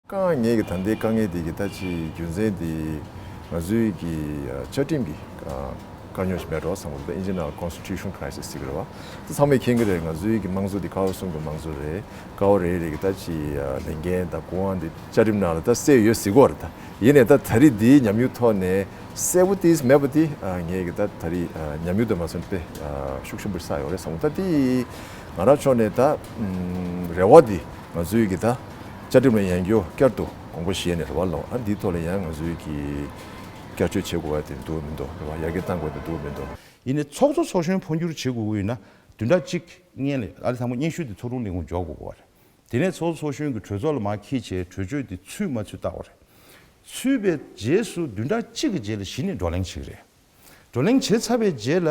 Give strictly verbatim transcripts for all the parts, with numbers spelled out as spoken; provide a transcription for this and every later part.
དཀའ་ངལ་གྱི་ད་ལྟའི་དཀའ་ངལ་དེ་གི་ད་ཅི་རྒྱུ་མཚན་དེ་ང་ཚོའི་གི་བཅའ་ཁྲིམས་ཀྱི་དཀའ་རྙོག་ཞིག་མེད་འགྲོ་བསམ་གྱི་འདུག་ད་ཨིན་ཇི་ནང་ལ་constitution crisis་ཟེར་གྱི་རེད་བ། ད་ཚང་མས་མཁྱེན་གྱི་རེད། ང་ཚོའི་གི་དམངས་གཙོ་དེ་ཀ་བ་གསུམ་གྱི་དམངས་གཙོ་རེད། ཀ་བ་རེ་རེ་གི་ད་ཅི་ལས་འགན་དང་སྐུ་དབང་དེ་བཅའ་ཁྲིམས་ནང་ལ་ད་གསལ་ཡོད་ཟེར་གྱི་ཡོད་རེད། ད་ཡིན་ནའི་ད་ད་རེས་དེའི་ཉམས་མྱོང་ཐོག་ནས་གསལ་པོ་དེ་མེད་པ་དེ་ངས་གི་ད་ད་རེས་ཉམས་མྱོང་དེ་མ་སོན་པས་ཤུགས་ཆེན་པོ་བསགས་ཡོད་རེད་བསམ། ད་དེ་ང་རང་ཕྱོགས་ནས་ད་རེ་བ་དེ་ང་ཚོའི་གི་ད་བཅའ་ཁྲིམས་ལ་ཡང་བསྐྱར་བསྐྱར་དུ་དགོངས་པ་བཞེས་ནས་རེད་བ་ལོ། ཨ་འདིའི་ཐོག་ལ་ཡང་ང་ཚོའི་གི་བསྐྱར་བཅོས་བྱེད་དགོས་པ་དེ་འདུག་མི་འདུག་རེད་བ། ཡར་རྒྱས་གཏང་དགོས་དེ་འདུག་མི་འདུག་ཡིན་ནའི་ཚོགས་གཙོ་ཚོགས་གཞོན་འཕོ་འགྱུར་བྱེད་དགོས་ཀྱི་ཡོད་ན་བདུན་ཕྲག་གཅིག་སྔོན་ལ་ཨ་ལི་ཚང་མ་སྙན་ཞུ་དེ་ཚོགས་དྲུང་ལས་ཁུངས་འཇོག་དགོས་ཀྱི་ཡོད་རེད། དེ་ནས་ཚོགས་གཙོ་ཚོགས་གཞོན་གྱི་གྲོས་ཚོགས་ལ་མར་འཁྱེར་བྱས་གྲོས་ཆོད་དེ་ཚུད་མ་ཚུད་བལྟ་དགོས་རེད། ཚུད་པའི་རྗེས་སུ་བདུན་ཕྲག་གཅིག་གི་རྗེས་ལ་གཞི་ནས་བགྲོ་གླེང་བྱེད་ཀྱི་རེད། བགྲོ་གླེང་བྱས་ཚར་བའི་རྗེས་ལ་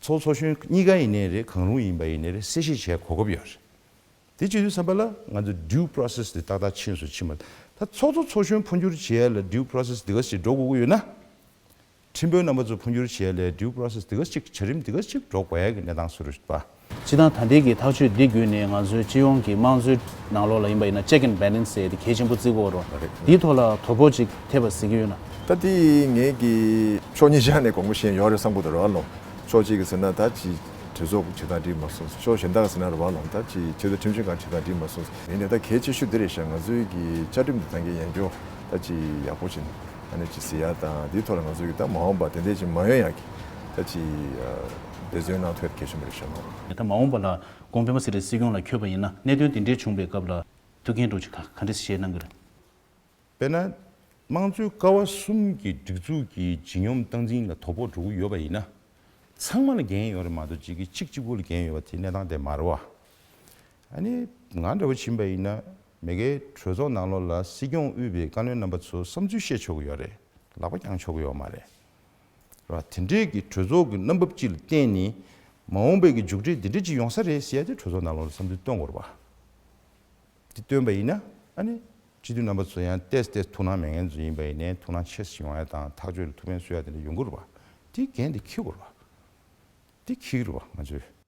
ཚོགས་གཙོ་ཚོགས་གཞོན་གཉིས་ཀ་ཡིན་ནའི་རེད། གང་རུང་ཡིན་པ་ཡིན་ནའི་རེད། གསལ་བཤད་བྱེད་གོ་སྐབས་ཡོད་རེད། དེ་བྱེད་དུས་ཙམ་པ་ལ་ང་ཚོ་due process་དེ་ཏག་ཏག་ཕྱིན་སོང་ཕྱིན་པ། ད་ཚོགས་གཙོ་ཚོགས་གཞོན་འཕོ་འགྱུར་བྱེད་ཡ་ལ་due process་འདི་ག་ཞིག་འགྲོ་དགོས་ཀྱི་ཡོད་ན། ཁྲིམས་དཔོན་རྣམ་པ་ཚོ་འཕོ་འགྱུར་བྱེད་ཡ་ལ་due process་འདི་ག་ཞིག་བྱ་རིམ་འདི་ག་ཞིག་འགྲོ་དགོས་ཡ་གི་གནས་སྟངས་བཟོ་རུ་བ། སྤྱི་བཏང་ད་ལྟའི་གི་ཐག་གཅོད་འདི་བརྒྱུད་ནས་ང་ཚོའི་སྤྱི་ཡོངས་ཀྱི་དམངས་གཙོའི་ནང་ལོགས་ལ་ཡིན་པ་ཡིན་ན་check and balance་ཟེར་ཡ་དེ་གལ་ཆེན་པོ་བརྩི་དགོས་རེད། འདིའི་ཐོག་ལ་དོ་ཕོག་ཅིག་ཐེབས་པ་གཟིགས་ཀྱི་ཡོད་ན། ད་དེ་ངས་ཀྱི་ཕྱོགས་གཉིས་ཆ་ནས་དགོངས་པ་བཞེས་ཡོད་རེད་བསམ་གྱི་འདུག་རེད་བ་ལོ། ཕྱོགས་གཅིག་གིས་ཟེར་ན་ད་ཅི་གྲོས་ཚོགས་བྱེད་སྟངས་འགྲིག་མ་སོང་། ཕྱོགས་གཞན་དག་གིས་ཟེར་ན་རེད་བ་ལོ། ད་ཅི་ཆེས་མཐོའི་ཁྲིམས་ཞིབ་ཁང་བྱེད་སྟངས་འགྲིག་མ་སོང་། ཡིན་ནའི་ད་གལ་ཆེ་ཤོས་འདི་རེད་ཤག་ང་ཚོའི་གི་བཅའ་ཁྲིམས་འདི་ད་གིན་ཡང་བསྐྱར་ད་ཅི་ཡག་པོ་ཅིག་ཨ་ནི་ཅི་ཟེར་ཡ་དང་འདིའི་ཐོག་ལ་ང་ཚོའི་གི་ད་མ་འོངས་པ་དེ་འདྲས་ཅིག་མ་ཡོང་ཡག་གི་ད་ཅི་འབད་བརྩོན་གནང་ཐུབ་ཡ་གལ་ཆེན་པོ་རེད་ཤག་ལོ། ད་མ་འོངས་པ་ལ་ཁོང་པད་མ་ཚེ་རིང་སྲིད་སྐྱོང་ལ་འཁྱོལ་བ་ཡིན་ན་གནད་དོན་དེ་འདྲས་བྱུང་བའི་སྐབས་ལ་ཐུགས་འགན་འདྲ་ཅིག་ག་ག་འདྲས་བཞེས་གནང་གི་རེད། དཔེར་ན། དམངས་གཙོའི་ཀ་བ་གསུམ་གྱི་སྒྲིག་འཛུགས་ཀྱི་ལྗིད་སྙོམས་སྟངས་འཛིན་ལ་དོ་ཕོག་འགྲོ་གི་ཡོད་པ་ཡིན་ན། ཚང་མ་ལ་འགན་ཡོད་རེད་མ་གཏོགས་གཅིག་གིས་གཅིག་གཅིག་པུ་ལ་འགན་ཡོད་པ་དེ་གནས་སྟངས་དེ་མ་རེད་བ། ཨ་ནི། ང་འདྲ་བོ་ཕྱིན་པ་ཡིན་ན། མ་གིའི་གྲོས་ཚོགས་ནང་ལོགས་ལ་སྲིད་སྐྱོང་དབུས་པའི་བཀའ་བློན་རྣམ་པ་ཚོ་བསམ་ཚུལ་བཤད་ཆོག་གི་ཡོད་རེད། ལག་པ་བརྐྱང་ཆོག་གི་ཡོད་མ་རེད། རེད་བ། དེ་འདྲའི་གི་གྲོས་ཚོགས་ཀྱི་རྣམ་འབབ་ཅིག་ལ་བརྟེན་ནས། མ་འོངས་པའི་གི་མཇུག་འབྲས་འདི་འདྲ་ཅིག་ཡོང་ས་རེད་ཟེར་ཡ་དེ་གྲོས་ཚོགས་ནང་ལོགས་ལ་བསམ་ཚུལ་སྟོན་དགོས་རེད་བ། འདི་བཏོན་པ་ཡིན་ན་ཨ་ནི། སྤྱི་འཐུས་རྣམ་པ་ཚོ་ཡང་ཏོག་ཙམ་ཏོག་ཙམ་ཐུགས་སྣང་མེད་མཁན་ཚོ་ཡིན་པ་ཡིན་ནའི་ཐུགས་སྣང་ཆེ་ཙམ་ཡོང་ཡ་དང་ཐག་གཅོད་ལ་ཐུགས་ཕན་གསོས་ཡ་དེ་འདྲ་ཡོང་གི་རེད་བ། དེ་འགན་དེ་འཁྱེར་དགོས་རེད་བ། དེ་འཁྱེར་གི་རེད་བ་ང་ཚོས།